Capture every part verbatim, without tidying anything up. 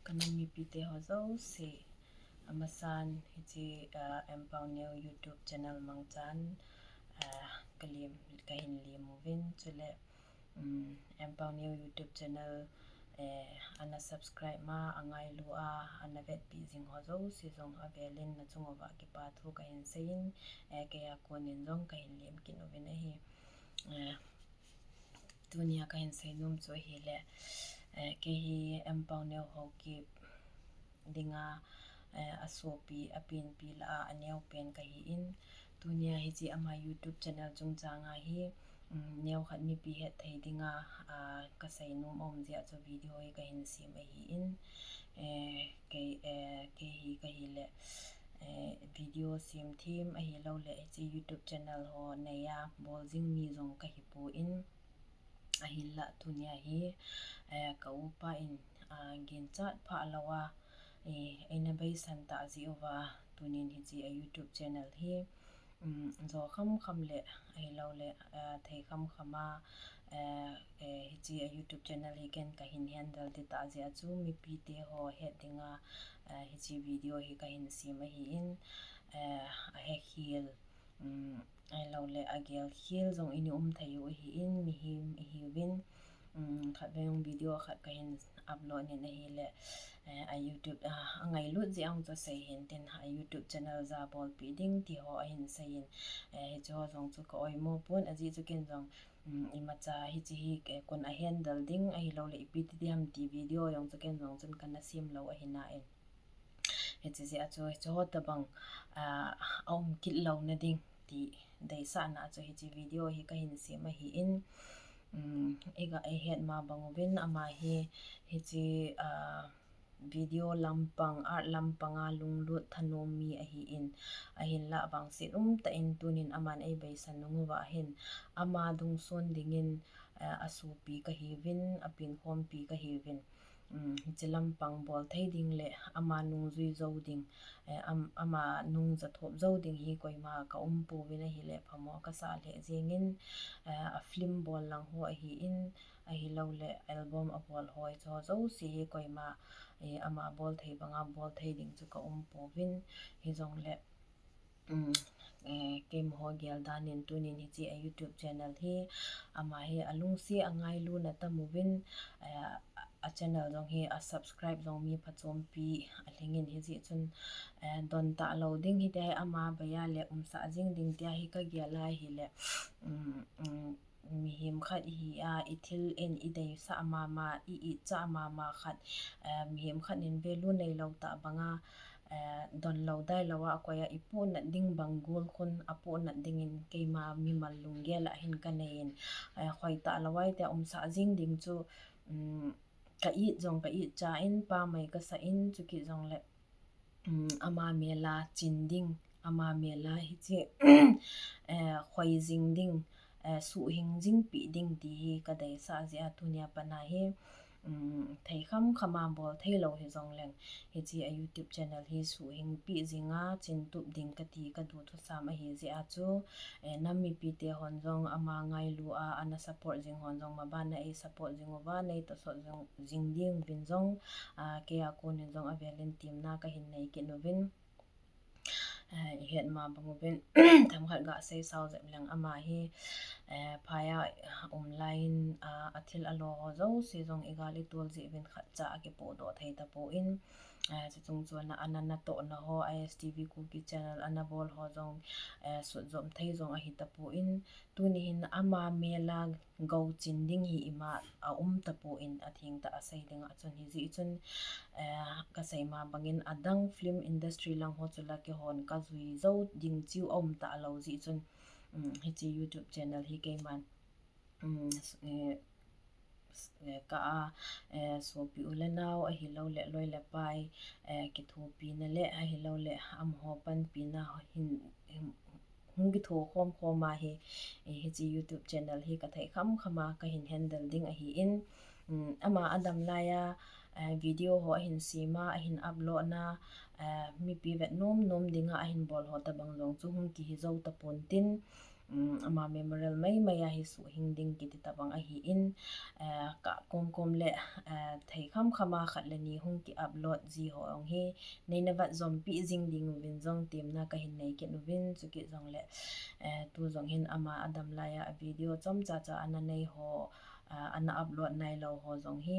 Ka nam mipite ho jouse, amasan hiche, ah, M Pauneo YouTube channel mangchan, ah, ka lem, ka hin lem uvin, chule, um, M Pauneo YouTube channel, eh, ana subscribe ma, angailu a, ana vetpi jing ho jouse jong avelin nachung uva kipa thu ka hin seiyin, eh, keiya konin jong ka hin lem kit uvin ahi. Eh, tunia ka hin seinom chu ahile, eh, kei hi M Pauneo Haokip dinga, eh, asopi, apenpi lah a aneopen kahin. Tunia hiche ama YouTube channel chungchanga hi, um, neokhat mipi hetthei dinga, ah, ka seinom aum jeh a chu video hi ka hin sem ahin. Eh, kei, eh, kei hi ka hile, eh, video semthem ahilouleh hiche YouTube channel ho neiya bol jing mi jong ka hipon. Ahinlah tunia hi, eh, ka upa in, ah, ginchat phah louva, eh, eina beisan tah jeh uva, tunin hiche a YouTube channel hi, um, jo khamkham le, ahilouleh, ah, thei khamkham a, eh, eh, hiche a YouTube channel hi ken ka hin handle ding tah jeh a chu mipite ho het dinga, eh, hiche video hi ka hin sem ahin, eh, ahekhel, um, ahilouleh agelkhel jong ina um thei u ahin, mihem ihiuvin, um, khatvei jong video khat ka hin upload in ahile, eh, a YouTube, ah, angailut jeh a jong chu asei hintin, a YouTube channel ja bolpi ding ti ho ahin seiyin, eh, hiche ho jong chu ka oimo pon, ajeh chu ken jong, um, imacha hiche hi, eh, koin a handle ding ahilouleh ipi ti ding ham ti video jong chu ken jong chun kana sem lou ahi nain. Hiche jeh a chu, hiche ho tabang, ah, aum kit louna ding ti deisahna a chu hiche video hi ka hin sem ahin, um, iga, ihet ma bang uvin ama hi, hiche, ah, video lampang, art lampanga lunglut thanom mi ahin, ahinlah vangset umtah in tunin aman eibeisan nung uva hin, ama dungson dingin, eh, asopi ka hiuvin, apenkhompi ka hiuvin. Um, hiche lampang bol thei ding le ama nungjui jou ding, eh, am-, ama nungja thop jou ding hi koima ka umpouvin ahile phamo kasah lheh jengin, eh, a film bol lang ho ahin, ahilouleh album abol ho hiche ho jouse hi koima, eh, ama bol thei banga bol thei ding chu ka umpouvin, hijongle, um, eh, keima ho gel danin tunin hiche a YouTube channel hi, ama hi alungset angailuna tam uvin, eh, a channel jong hi a subscribe jong mi phachompi alhingin hijeh chun, eh, don talou ding hitia hi ama beiya le umsah jing ding tia hi ka gel ahile, um, um, mihem khat ihi a, ithil in ideisah mama, i-itchah mama khat, eh, mihem khat in value neilou tah banga, eh, donlou dailouva akoiya ipohnat ding bang gol khun apohnat dingin keima mimal lunggel a hin ka neiyin, eh, khoi talou a itia umsah jing ding chu, um, ka it jong ka itcha in, pamai kasah in, chukit jongle, um, ama mela chin ding, ama mela hiche, eh, khoi jing ding, eh, suhhing jingpi ding ti hi ka deisah jeh a tunia pat a hi, um, thei khamkham a bol theilou hijongleng, hiche a YouTube channel hi suhhingpi jinga chintup ding kati ka duthusam ahi jeh a chu, eh, nam mipite hon jong ama ngailu a, ana support jing hon jong mabana ei support jing uva, nei tosot jing, jing ding uvin jong, ah, keiya konin jong avelin temna ka hin nei kit uvin. Eh, ihet ma bang uvin, themkhat gasei sao jep leng ama hi, eh, phaiya um laiyin, ah, athil alo ho jouse jong igal itol jeh uvin khatcha akipohdoh thei tapon, eh, chuchung chun ana natohna ho, I S T V Kuki channel ana bol ho jong, eh, sutjom thei jong ahi tapon, tuni hin ama mela gou chin ding hi ima aum tapon, athengtah a sei dinga chun hijeh chun, eh, kasei ma bangin adang film industry lang ho chu la keihon kajui jou ding chu aum talou jeh chun, um, hiche YouTube channel hi keiman, um, eh, eh, ka a, eh, sopi u le nao ahilouleh loi le pai, eh, kithopina le ahilouleh amaho panpina hin, hin, hung kitho khom khom a hi, eh, hiche YouTube channel hi ka thei khamkham a ka hin handle ding ahin, um, ama adam laiya, eh, video ho ahin sem a, ahin upload na, eh, mipi vet nom nom dinga ahin bol ho tabang jong chu hung kihi jou tapon tin, um, ama memorial mai mai a hi suhhing ding kiti tabang ahin, eh, ka kom kom le, eh, thei kham kham a khat le ni hung ki upload ji ho ong hi, nei na vat jom pi jing ding uvin jong temna ka hin nei kit uvin, chukit jong le, eh, tu jong hin ama adam lai a video chomcha cha ana nei ho, eh, ana upload nai lou ho jong hi,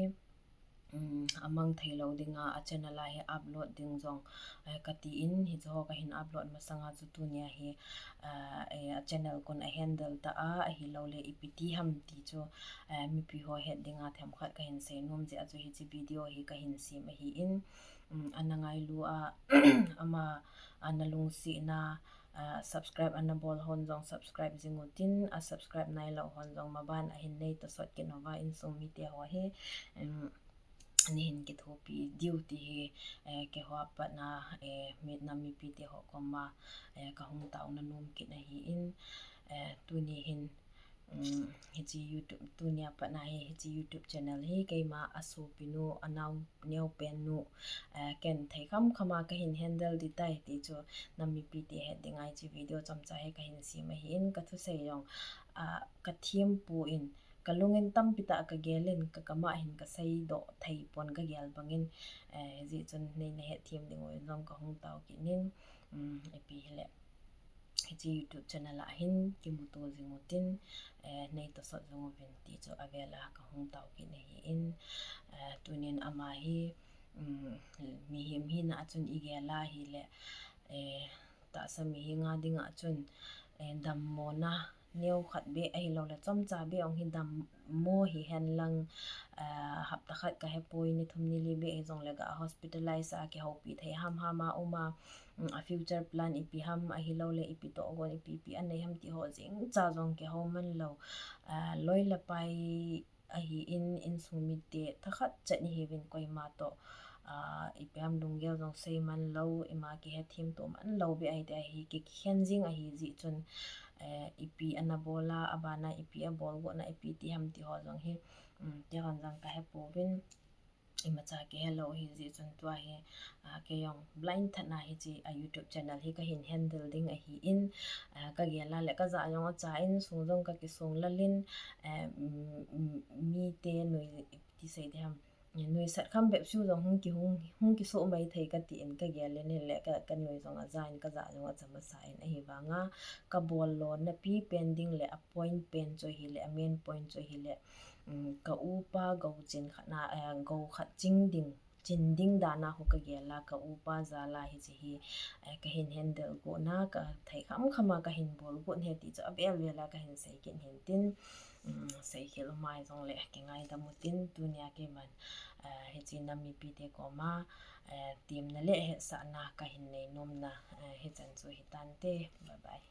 um, amang thei lou ding a, a channel a hi upload ding jong, eh, ka ti in, hiche ho ka hin upload masang a chu tunia hi, eh, eh, a channel kon a handle ta a, ahilou le ipi ti ham ti chu, eh, mipi ho het ding a themkhat ka hin sei nom jeh a chu hiche video hi ka hin sem ahin, um, ana ngailu a, ama, ana lungsetna, ah, subscribe ana bol hon jong subscribe jing utin, a subscribe nai lou hon jong maban a hin nei tosot kit uva insung mite ho hi, um, nei hin kithopi diu ti hi, eh, keiho a pat na, eh, mi, nam mipi te ho kom a, eh, ka hung taona nom kit ahin, eh, tuni hin, um, hiche YouTube, tunia pat na hi, hiche YouTube channel hi keima a sopinu, a nao, neo pen nu, eh, ken thei kham kham a ka hin handle ding tai ti chu nam mipi te het ding a hiche video chomcha hi ka hin sem ahin, ka thusei jong, ah, ka thempu in, ka lung in tampi tah ka gel in, ka kam a hin ka seidoh thei pon ka gel bang in, eh, hijeh chun nei na het them ding uvin jong ka hung tao kit in, um, ipi hile hiche YouTube channel a hin kimuto jing utin, eh, nei tosot jing uvin ti chu avel a ka hung tao kit ahin, eh, tunin ama hi, um, mihem hina a chun i gel a hile, eh, tahsa mihem a ding a chun, eh, dammona neo khat beh ahilou le chomcha beh ong hi dammo hihen lang, eh, hapta khat ka hepoi, ni thum ni li beh hijong le ga hospitalize a kihoupi thei ham ham a um a, um, a future plan ipi ham ahilou le ipi toh gon ipi ipi anei ham ti ho jeng cha jong kihou man lou, ah, loi le pai ahin, insung mite thakhat chet ni hiuvin koima toh, ah, ipi ham lunggel jong sei man lou, ima kihethem to man lou beh ahi ti ahi, ki, kikhen jing ahi jeh chun, eh, ipi ana bol a, abana ipi abol got na ipi ti ham ti ho jong hi, um, kei hon jong ka hepouvin. Imacha kihe lou ahi jeh chun tua hi, ah, kei jong blind that na hiche a YouTube channel hi ka hin handle ding ahin, ah, ka gel a le ka ja jong acha in, sung jong ka kisung lal in, eh, mm, mm, mite nui, ti sei ding ham, nuisat kham bep chu jong hung ki, hung, hung kisoh mai thei ka ti in ka gel in le ka, ka nui jong aja in ka ja jong acha masa in ahivang a ka bol lona pi pen ding le a point pen chu hile, a main point chu hile, um, ka upa gou chin khat na, eh, gou khat ching ding, chin ding dan a khu ka gel a, ka upa jal a hiche hi, eh, ka hin handle got na, ka thei kham kham a ka hin bol got ahi ti chu avel vel a ka hin sei kit ahin tin, um, sei khel u mai jong le kingaidam utin, tunia keiman, eh, hiche nam mipi te kom a, eh, temna le hetsahna ka hin nei nom na, eh, hichan chu hitante, bye bye.